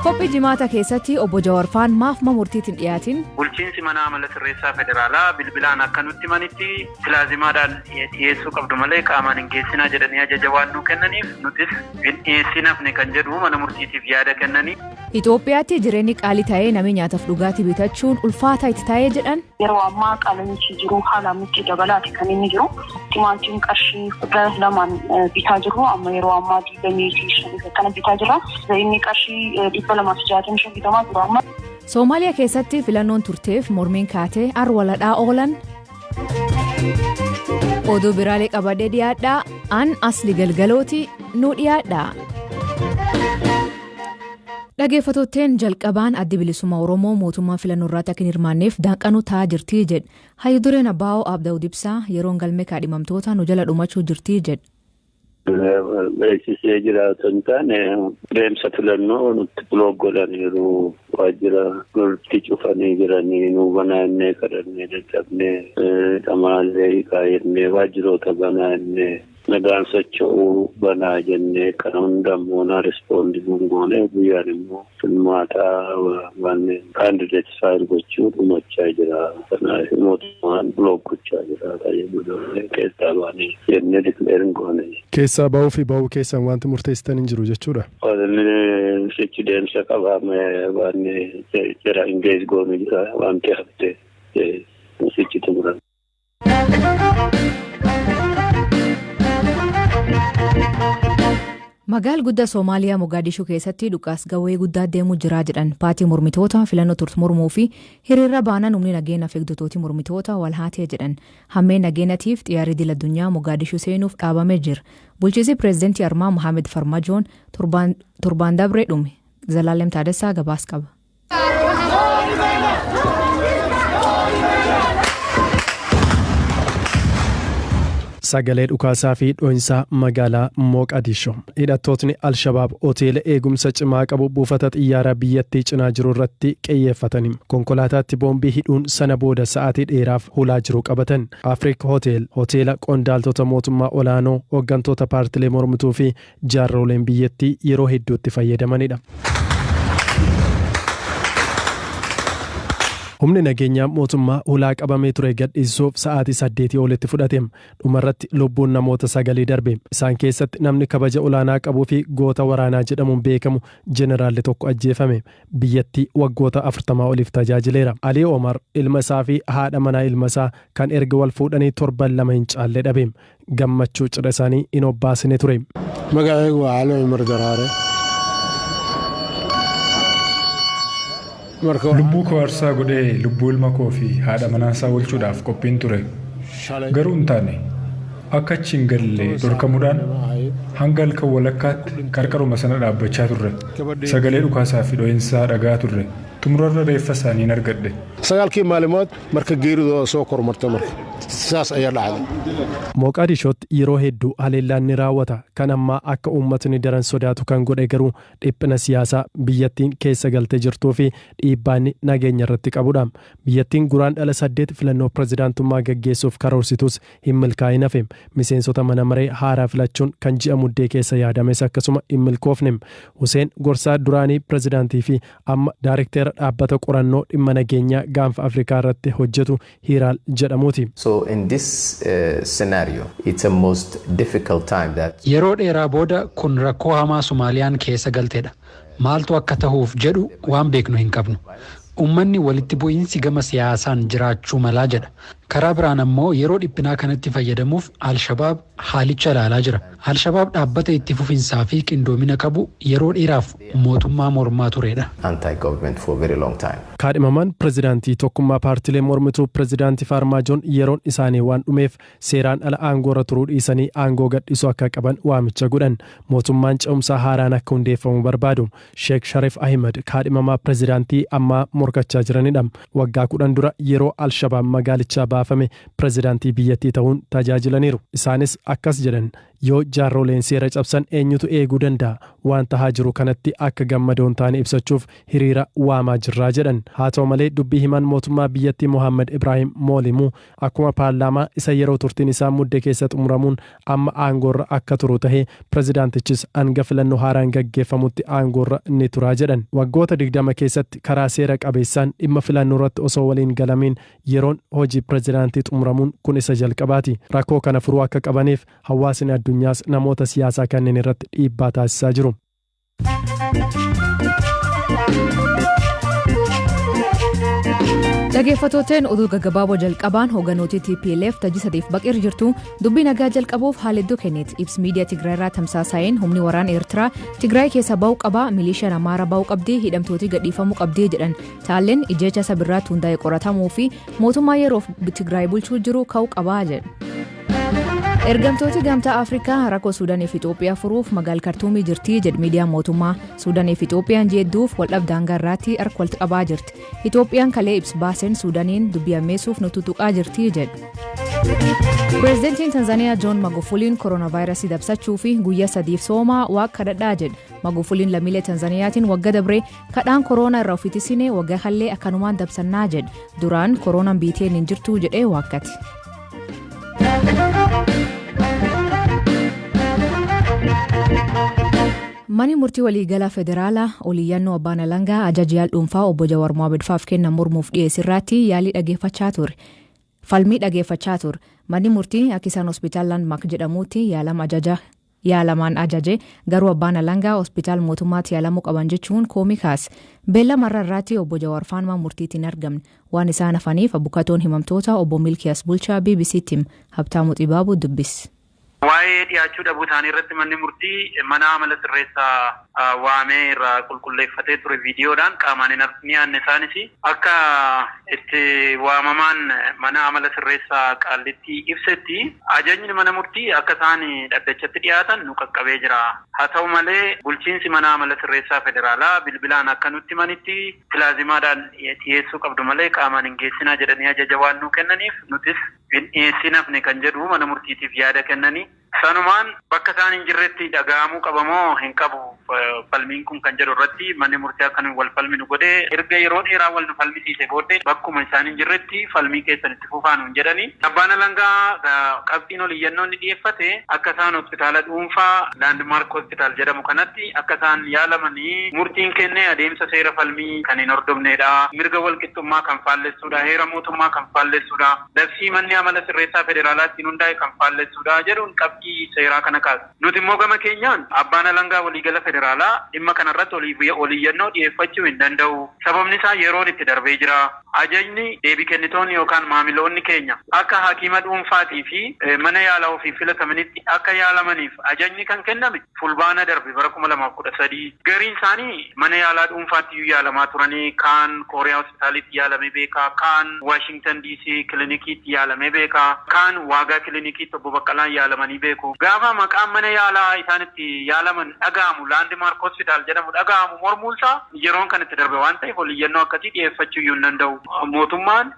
Qophii jimaata keessatti obbo Jawaarfaan maaf mana murtiitiin dhiyaatin? Bulchiinsi mana amala sirreessaa federaalaa bilbilaan akka nutti himanitti pilaazimaadhaan dhiyeessuu qabdu malee qaamaan hin geessinaa jedhanii ajaja waan nuu kennaniif nutis hin dhiyeessinafne kan jedhu mana murtiitiif yaada kennanii. Itoophiyaatti jireenyi qaalii ta'ee namni nyaataaf dhugaatii bitachuun ulfaataa itti ta'ee jedhan. Yeroo ammaa qaala'insi jiru haalaan nutti dabalaati kan inni jiru. Timaatiin qarshii 12n bitaa jirru amma yeroo ammaa 25 akkana bitaa jirra. Inni qarshii 265 bitamaa jiru amma. Soomaaliyaa keessatti filannoon turteef mormiin kaatee arwaladhaa oolan. Oduu biraalee qabadhee dhiyaadhaa an asli galgalooti nu dhiyaadhaa. Dhaggeeffattootteen jalqabaan addi bilisummaa Oromoo mootummaan filannoo irratti akka hin hirmaanneef daanqanuu ta'aa jirti jedhe. Hayyu dureen Abbaa'oo Abdaa'u Dibsaa yeroon galmee kaadhimamtoota nu jala dhumachuu jirti jedhe. Beeksisee jira otoo hin taane deemsa filannoo nutti block godhaniiru, waajjira nutti cufanii jiranii, nu banaa jennee kadhannee dadhabnee, dhamaallee hiikaa jennee, waajjiroota banaa jennee, nagaan socho'uu banaa jennee, kana hunda immoo na respond nuun goone. Guyyaan immoo filmaataa waan candidate file gochuu dhumachaa jira. Kanaaf mootummaan block gochaa jira kan jedhu keessaa baanee jennee declare hin goone. Keessaa bahuu fi bahuu keessan wanti murteessitan hin jiru jechuudha. Inni sichi deemsa qaba, waan jira engage goonu jira, wanti hafte sichi xumuran. Magaal guddaa Soomaaliyaa Mogaadishuu keessatti dhukaas gawwee guddaa deemuu jira jedhan. Paartii mormitoota filannoo turte mormuu fi hiriira baanan humni nageenyaaf eegdotootii mormitoota wal haatee jedhan. Hammeen nageenyatiif xiyyaarri idil addunyaa Mogaadishuu seenuuf dhaabamee jira. Bulchiinsi pireezidantii Armaa Mohaammed Farmajoon torbaan dabree dhume. Zalaalem Taadessaa gabaas qaba. Sagalee dhukaasaa fi dho'insaa magaalaa Mooqadishoo. Hidhattootni Alshabaab hoteela eegumsa cimaa qabu buufata xiyyaaraa biyyattii cinaa jiru irratti qiyyeeffatanii konkolaataatti boombii hidhuun sana booda sa'aatii dheeraaf hulaa jiru qabatan. Afriik Hotel hoteela qondaaltota mootummaa olaanoo, hooggantoota paartilee mormituu fi jaarroleen biyyattii yeroo hedduutti fayyadamanidha. Humni nageenyaa mootummaa hulaa qabamee ture gadhiisuuf sa'aatii 8 olitti fudhate. Dhumarratti lubbuun namoota sagalii darbe. Isaan keessatti namni kabaja olaanaa qabuu fi goota waraanaa jedhamuun beekamu jeneraalli tokko ajjeefame. Biyyattii waggoota 40 oliif tajaajileera. Alii Omar ilma isaa fi haadha manaa ilma isaa kan erga wal fuudhanii torban 2 hin caalle dhabe. Gammachuu cidha isaanii hin obbaasine ture. Magacaygu waa Cali Cumar Daraare. Lubbuu koo aarsaa godhee lubbuu ilma koo fi haadha manaasaa oolchuudhaaf qophiin ture. Garuu hin taane. Akka achi hin galle dhorkamuudhaan hanga halkan walakkaatti qarqaruma sana dhaabbachaa turre. Sagalee dhukaasaa fi dho'insaa dhaga'aa turre. Xumurarra reeffa isaaniin argadhe. Sagaalkii maalimood marka geeridooda soo kormartay, marka sidaas ayaa dhacday. Mooqaadishootti yeroo hedduu haleellaan ni raawwata. Kan ammaa akka uummatni daran sodaatu kan godhe garuu dhiphina siyaasaa biyyattiin keessa galtee jirtuu fi dhiibbaa inni nageenya irratti qabudha. Biyyattiin Guraandhala 8 filannoo pirezidaantummaa gaggeessuuf karoorsitus hin milkaa'in hafe. Miseensota mana maree haaraa filachuun kan ji'a Muddee keessa yaadames akkasuma hin milkoofne. Huseen gorsaa duraanii pirezidaantii fi amma daarikteera dhaabbata qorannoo dhimma nageenyaa gaanfa Afrikaa irratti hojjetu Hiiraal jedhamuuti. So in this scenario, it's a most difficult time that. Yeroo dheeraa booda kun rakkoo hamaa Somaaliyaan keessa galtedha. Maaltu akka tahuuf jedhu waan beeknu hin qabnu. Uummanni walitti bu'iinsi gama siyaasaan jiraachuu malaa jedha. Karaa biraan ammoo yeroo dhiphinaa kanatti fayyadamuuf Al-Shabaab haalicha ilaalaa jira. Al-Shabaab dhaabbata itti fufinsaa fi qindoomina qabu yeroo dheeraaf mootummaa mormaa turedha. anti-government for a very long time. Kaadhimamaan pirezidaantii tokkummaa paartilee mormituu pirezidaantii Faarmaajoon yeroon isaanii waan dhumeef seeraan ala aangoorra turuu dhiisanii aangoo gadhiisuu akka qaban waamicha godhan. Mootummaan ce'umsaa haaraan akka hundeeffamu barbaadu. Sheek Sharif Ahimad kaadhimamaa pirezidaantii ammaa morkachaa jiranidha. Waggaa 10 dura yeroo Alshabaab magaalichaa baafame pirezidaantii biyyattii ta'uun tajaajilaniiru. Isaanis akkas jedhan. Yoo jaarroleen seera cabsan eenyutu eeguu danda'a? Waan tahaa jiru kanatti akka gammadoo hin taane ibsachuuf hiriira waamaa jirraa jedhan. Haa ta'u malee, dubbii himaan mootummaa biyyattii Mohaammed Ibraahim Moolimuu akkuma paarlaamaa isa yeroo turtiin isaa Mudde keessa xumuramuun amma aangoorra akka turu tahee, pirezidaantichis hanga filannoo haaraan gaggeeffamutti aangoorra ni turaa jedhan. Waggoota 20 keessatti karaa seera qabeessaan dhimma filannoo irratti osoo waliin galamiin yeroon hojii pirezidaantii xumuramuun kun isa jalqabaati. Rakkoo kana furuu akka qabaniif hawaasni addunyaas namoota siyaasaa kanneen irratti dhiibbaa taasisaa jiru. Dhaggeeffattooteen, oduu gaggabaaboo jalqabaan hoogganooti TPLF tajii 3f baqeer jirtu dubbii nagaa jalqabuuf haala iddoo kenneeti. Ibsi miidiyaa Tigraay irraa tamsaasa'een humni waraana Eertiraa Tigraay keessa ba'uu qaba, milishaan Amaaraa ba'uu qabdi, hidhamtooti gadhiifamuu qabdi jedhan. Taalleen ijjecha sabirraatti hundaa'e qoratamuu fi mootummaa yeroof Tigraay bulchuu jiru ka'uu qabaa jedhu. Ergamtooti Gamtaa Afrikaa rakkoo Suudaaniif Itoophiyaa furuuf magaala Kartuumii jirti jedhu miidiyaan mootummaa. Suudaaniif Itoophiyaan jeedduuf waldhab daangaa irraatti harka walitti qabaa jirti. Itoophiyaan kalee ibsa baaseen Suudaaniin dubbii ammeessuuf nu tuttuqaa jirti jedhu. Pireezidantiin Tanzaaniyaa Joon Magufuliin kooronaavaayirasii dabsachuu fi guyyaa 3f soomaa waaqa kadhadhaa jedhu. Magufuliin lammiilee Tanzaaniyaatiin waggaa dabree kadhaan kooroonaa irraa ofiitisine, waggaa kallee akkanumaan dabsannaa jedhu. Duraan kooroonaan biiteen hin jirtu jedhee waakkate. Manni murtii waliigalaa federaalaa oliiyyannoo abbaan alangaa ajaja yaal dhuunfaa obbo Jawaar Mohaammed kennan mormuuf dhiyeesse irratti yaalii dhageeffachaa ture. Falmii dhageeffachaa ture. Manni murtii akka isaan hospitaal Landmark jedhamuutti yaalama ajaja yaalamaan ajaje, garuu abbaan alangaa hospitaal mootummaatti yaalamuu qaban jechuun koomii kaase. Beellama irra irraatti obbo Jawaar faanuma murtiitti hin argamne. Waan isaan hafaniif abukaatoon himamtoota obbo Milkiyaas Bulchaa BBCtti hima. Habtaamuu Xibaabuu dubbis. Waa'ee dhiyaachuu dhabuu isaanii irratti manni murtii mana amala sirreessaa waamee irraa qulqulleeffatee ture viidiyoodhaan. Qaamaan hin dhiyaanne. Isaanis akka itti waamamaan mana amala sirreessaa Qaallitti ibsetti, ajajni mana murtii akka isaan dhaddachatti dhiyaatan nu qaqqabee jira. Haa ta'u malee, bulchiinsi mana amala sirreessaa federaalaa bilbilaan akka nutti himanitti pilaazimaadhaan dhiyeessuu qabdu malee qaamaan hin geessinaa jedhanii ajaja waan nu kennaniif nutis hin dhiyeessin hafne kan jedhu mana murtiitiif yaada kennanii, sanumaan bakka isaan hin jirretti dhaga'amuu qabamoo hin qabu falmiin kun kan jedhu irratti manni murtii akka nu wal falminu godhee, erga yeroo dheeraa wal nu falmisiise booddee bakkuma isaan hin jirretti falmii keessan itti fufaa nuun jedhanii. Abbaan alangaa qabxiin ol iyyannoo inni dhiyeeffate akka isaan hospitaala dhuunfaa Landmark Hospital jedhamu kanatti akka isaan yaalamanii murtiin kennee adeemsa seera falmii kan hin hordofnedha. Mirga wal qixxummaa kan faallessuudha. Heera mootummaa kan faallessuudha. Labsii manni amala sirreessaa federaalaa ittiin hundaa'e kan faallessuudha jedhuun qabxii seeraa kana kaasa. Nuti immoo gama keenyaan abbaan alangaa waliigala federaalaa dhimma kanarratti oliiyyannoo dhiyeeffachuu hin danda'u. Sababni isaa yeroon itti darbee jira. Ajajni deebii kennitoonni yookaan maamiloonni keenya akka hakiima dhuunfaatii fi mana yaalaa ofii filatamanitti akka yaalamaniif ajajni kan kenname Fulbaana darbe bara 2013. Gariin isaanii mana yaalaa dhuunfaatti iyyuu yaalamaa turanii, kaan Kooriyaa hospitaalitti yaalamee beekaa, kaan Waashingtan DC kilinikiitti yaalamee beekaa, kaan Waagaa kilinikiitti obbo Baqqalaan yaalamanii beeku. Gaafa maqaan mana yaalaa isaan itti yaalaman dhaga'amu, Landmark Hospital jedhamu dhaga'amu, mormuunsaa yeroon kan itti darbe waan ta'eef oliyyannoo akkasii dhiyeeffachuu iyyuu hin danda'u. Mootummaan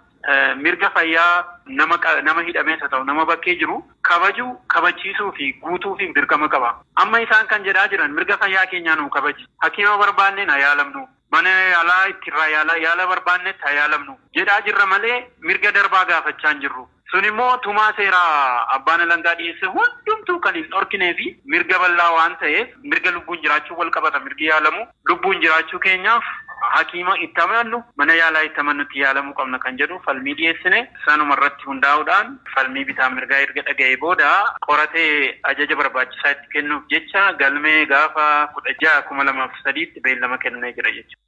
mirga fayyaa nama hidhamees haa ta'u nama bakkee jiru kabaju, kabachiisuu fi guutuu fi dirqama qaba. Amma isaan kan jedhaa jiran mirga fayyaa keenyaa nuu kabaji. Hakiima barbaanneen haa yaalamnu. Mana yaalaa ittirraa yaala yaala barbaannetti haa yaalamnu jedhaa jirra malee mirga darbaa gaafachaa hin jirru. Sun immoo tumaa seeraa abbaan alangaa dhiyeesse hundumtuu kan hin dhorkinee fi mirga bal'aa waan ta'eef, mirga lubbuun jiraachuu wal qabata mirgi yaalamu. Lubbuun jiraachuu keenyaaf hakiima itti amannu, mana yaalaa itti amannutti yaalamuu qabna kan jedhu falmii dhiyeessine. Sanuma irratti hundaa'uudhaan falmii bitaa mirgaa erga dhaga'ee booda qoratee ajaja barbaachisaa itti kennuuf jecha galmee gaafa 16/2003tti beellama kennee jira jechuudha.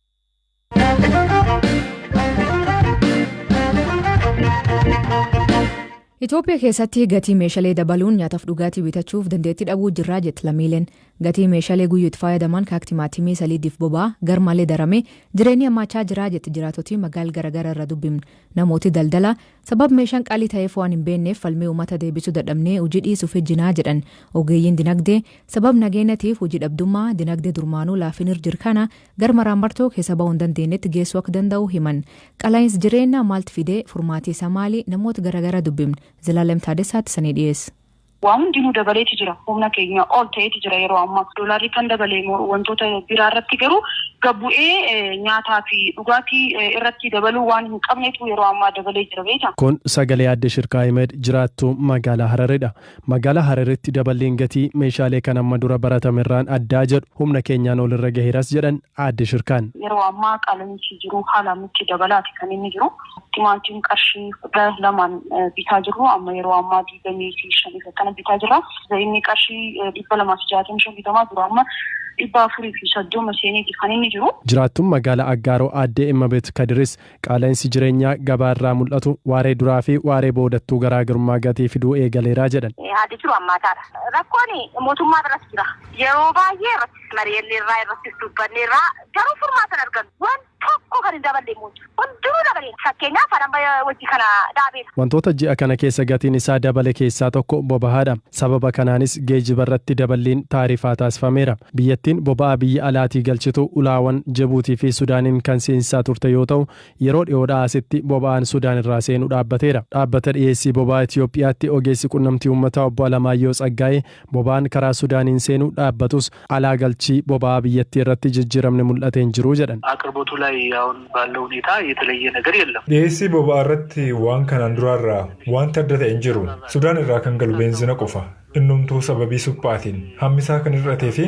Itoophiyaa keessatti gatii meeshaalee dabaluun nyaataaf dhugaatii bitachuuf dandeettii dhabuu jirraa jetti lammiileen. Gatii meeshaalee guyyuu itti fayyadaman kan akka timaatimii, saliidiif boba'aa garmalee darame jireenyi hammaachaa jiraa jetti jiraatoti magaala garaagaraa irra dubbifne. Namooti daldala sabab meeshaan qaalii ta'eef waan hin beekneef falmii uummata deebisuu dadhabnee hojii dhiisuuf ejjinaa jedhan. Ogeeyyiin dinagdee sabab nageenyatiif hojii dhabdummaa dinagdee durmaanuu laafinir jir kana gar maraammartoo keessa ba'uu hin dandeenyetti geessuu akka danda'u himan. Qalaayinsi jireenyaa maaltu fidee? Furmaatii isaa maali? Namoota garaagaraa dubbifne. Zalaalem Taadessaatti sanii dhiyeessa. Waa hundinuu dabaleeti jira. Humna keenya ol ta'eeti jira yeroo ammaa. Doolaarri kan dabalee wantoota biraa irratti garuu gabbu'ee nyaataa fi dhugaatii irratti dabaluu waan hin qabnetu yeroo ammaa dabalee jira beektaa. Kun sagalee Aadde Shirkaa Ahimed, jiraattuu magaalaa Hararidha. Magaalaa Hararitti daballiin gatii meeshaalee kan amma dura baratamerraan addaa jedhu, humna keenyaan olirra gaheeras jedhan Aadde Shirkaan. Yeroo ammaa qaala'insi jiru haalaan nutti dabalaati kan inni jiru. Timaatiin qarshii 12n bitaa jirru amma yeroo ammaa 25f akkana bitaa jirra. Zayinni qarshii 265 bitamaa jiru amma 430 seeneeti kan inni jiru. Jiraattuun magaalaa Aggaaroo Aaddee Immabet Kadiris qaala'insi jireenyaa gabaarraa mul'atu waaree duraa fi waaree boodattuu garaagarummaa gatii fiduu eegaleeraa jedhan. Haalli jiru hammaataadha. Rakkoon mootummaa biras jira. Yeroo baay'ee irrattis mari'anneerraa, irrattis dubbanneerraa, garuu furmaata hin argannu. Waan tokko kan hin daballe immoo hin jiru. Hundinuu dabaleera. Fakkeenyaaf an amma hojii kana dhaabeera. Wantoota ji'a kana keessa gatiin isaa dabale keessaa tokko bobahaadha. Sababa kanaanis geejibarratti daballiin taarifaa taasifameera. Biyyattiin boba'aa biyya alaatii galchitu ulaawan Jibuutii fi Sudaaniin kan seensisaa turte yoo ta'u, yeroo dhiyoodhaa asitti boba'aan Sudaan irraa seenu dhaabbateera. Dhaabbata Dhiyeessii Boba'aa Itiyoophiyaatti ogeessi qunnamtii uummataa Obbo Alamaayyoo Tsaggaayee boba'aan karaa Sudaaniin seenu dhaabbatus alaa galchii boba'aa biyyattii irratti jijjiiramni mul'ate hin jiru jedhan. አቅርቦቱ ላይ አሁን ባለው ሁኔታ የተለየ ነገር የለም። Dhiyeessii boba'aa irratti waan kanaan duraarraa wanti adda ta'e hin jiru. Sudaan irraa kan galu beenzina qofa. Innumtuu sababii suphaatiin hammisaa kan hir'atee fi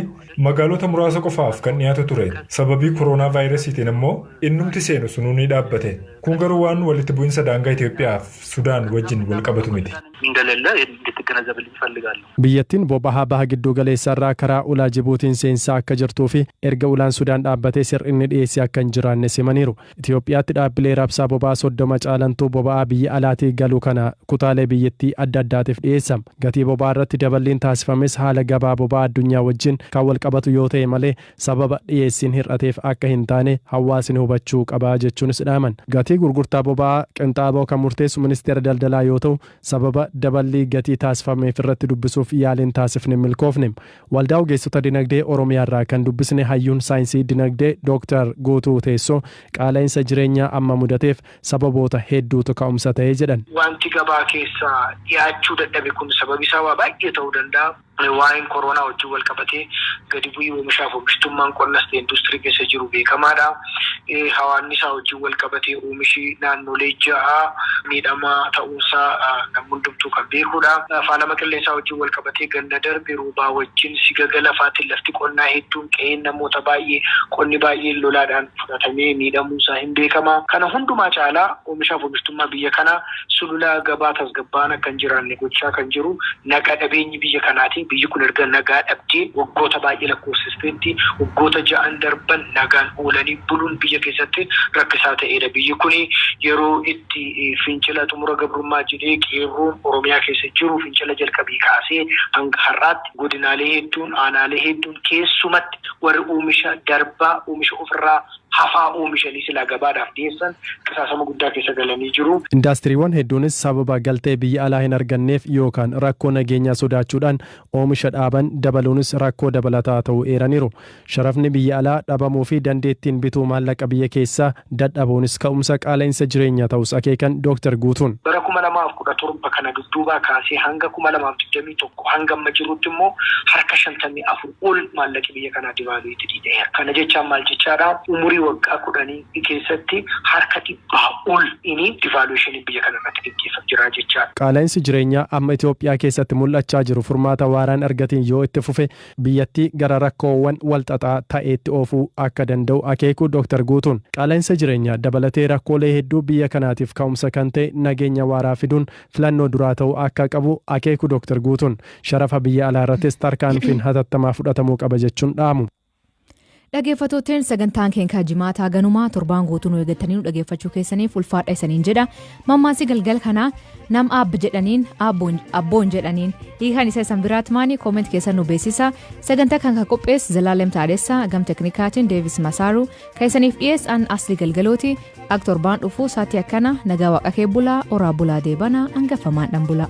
magaalota muraasa qofaaf kan dhiyaatu ture. Sababii koronaa vaayirasiitiin immoo innumti seenu sunuu ni dhaabbate. Kun garuu waan walitti bu'insa daangaa Itoophiyaaf Sudaan wajjin wal qabatu miti. እንደሌለ እንድትገነዘብልኝ እፈልጋለሁ። Biyyattiin boba'aa baha gidduu galeessaarraa karaa ulaa Jibuutiin seensaa akka jirtuu fi erga ulaan Sudaan dhaabbatee sir'inni dhiyeessii akka hin jiraanne simaniiru. Itoophiyaatti dhaabbilee raabsaa boba'aa 30 caalantuu boba'aa biyya alaatii galu kana kutaalee biyyattii adda addaatiif dhiyeessa. Gatii boba'aa irratti daballiin taasifames haala gabaa boba'aa addunyaa wajjin kan wal qabatu yoo ta'e malee sababa dhiyeessiin hir'ateef akka hin taane hawaasni hubachuu qaba jechuunis dhaaman. Gatii gurgurtaa boba'aa qinxaaboo kan murteessu ministeera daldalaa yoo ta'u, sababa daballii gatii taasifameef irratti dubbisuuf yaaliin taasifne hin milkoofne. Waldaa Ogeessota Dinagdee Oromiyaarraa kan dubbisne hayyuun saayinsii dinagdee Dooktar Guutuu Teessoo qaala'insa jireenyaa amma mudateef sababoota hedduutu ka'umsa ta'e jedhan. Wanti gabaa keessa dhiyaachuu dadhabe kun sababi isaa waa baay'ee ta'uu danda'a. Waa'een koronaa wajjin wal qabatee gadi bu'ii oomishaaf oomishtummaan qonnas ta'e industirii keessa jiru beekamaadha. Hawaannisaa wajjin wal qabatee oomishi naannolee ja'a miidhamaa ta'uunsaa namni hundumtuu kan beekudha. Faalama qilleensaa wajjin wal qabatee ganna darbe roobaa wajjin sigaga lafaatiin lafti qonnaa hedduun, qe'een namoota baay'ee, qonni baay'een lolaadhaan fudhatamee miidhamuunsaa hin beekama. Kana hundumaa caalaa oomishaaf oomishtummaa biyya kanaa sulula gabaa tasgabbaa'aan akka hin jiraanne gochaa kan jiru nagaa dhabeenyi biyya kanaati. Biyyi kun erga nagaa dhabdee waggoota baay'ee lakkoofsisteetti. Waggoota 6n darban nagaan oolanii buluun biyya keessatti rakkisaa ta'eedha. Biyyi kun yeroo itti fincila xumura gabrummaa jedhee qeerroon Oromiyaa keessa jiru fincila jalqabii kaasee hanga har'aatti godinaalee hedduun, aanaalee hedduun, keessumatti warri oomisha darbaa, oomisha ofirraa hafaa oomishanii silaa gabaadhaaf dhiyeessan qisaasama guddaa keessa galanii jiru. Indaastiriiwwan hedduunis sababa galtee biyya alaa hin arganneef yookaan rakkoo nageenyaa sodaachuudhaan oomisha dhaaban dabaluunis rakkoo dabalataa ta'uu eeraniiru. Sharafni biyya alaa dhabamuu fi dandeettiin bituu maallaqa biyya keessaa dadhabuunis ka'umsa qaala'insa jireenyaa ta'us akeekan Dooktar Guutuun. Bara 2017 kana dudduubaa kaasee hanga 2021 hanga amma jirutti immoo harka 54 ol maallaqi biyya kanaa devaluate ta'eera. Kana jechaan maal jechaadha? Umurii waggaa 10 keessatti harka 100 ol inni devaluation biyya kana irratti gaggeeffamu jira jechaadha. Qaala'insi jireenyaa amma Itoophiyaa keessatti mul'achaa jiru furmaata waaraan argatiin yoo itti fufe biyyattii gara rakkoowwan walxaxaa ta'eetti oofuu akka danda'u akeeku Dooktar Guutuun. Qaala'insa jireenyaa dabalatee rakkoolee hedduu biyya kanaatiif ka'umsa kan ta'e nageenya waaraa fiduun filannoo duraa ta'uu akka qabu akeeku Dooktar Guutuun. Sharafa biyya alaa irrattis tarkaanfiin hatattamaa fudhatamuu qaba jechuun dhaamu. Dhaggeeffattootni, sagantaan keenya jimaataa ganumaa. Torbaan guutuu nu eeggatanii nu dhaggeeffachuu keessaniif ulfaadha isaniin jedha. Mammaansi galgal kanaa "Nam aabbi jedhaniin abboon jedhaniin", hiikan isa isan biraatti maani? Comment keessan nu beeksisa. Sagantaa kan qopheesse Zalaalem Taadessaa, gam teknikaatiin Deevis Masaaru, kan isaniif dhiyeessan Asli Galgalooti. Akka torbaan dhufu saatii akkana nagaa waaqa kee bulaa, oraa bulaa, deebanaa hangafamaan dhan bulaa.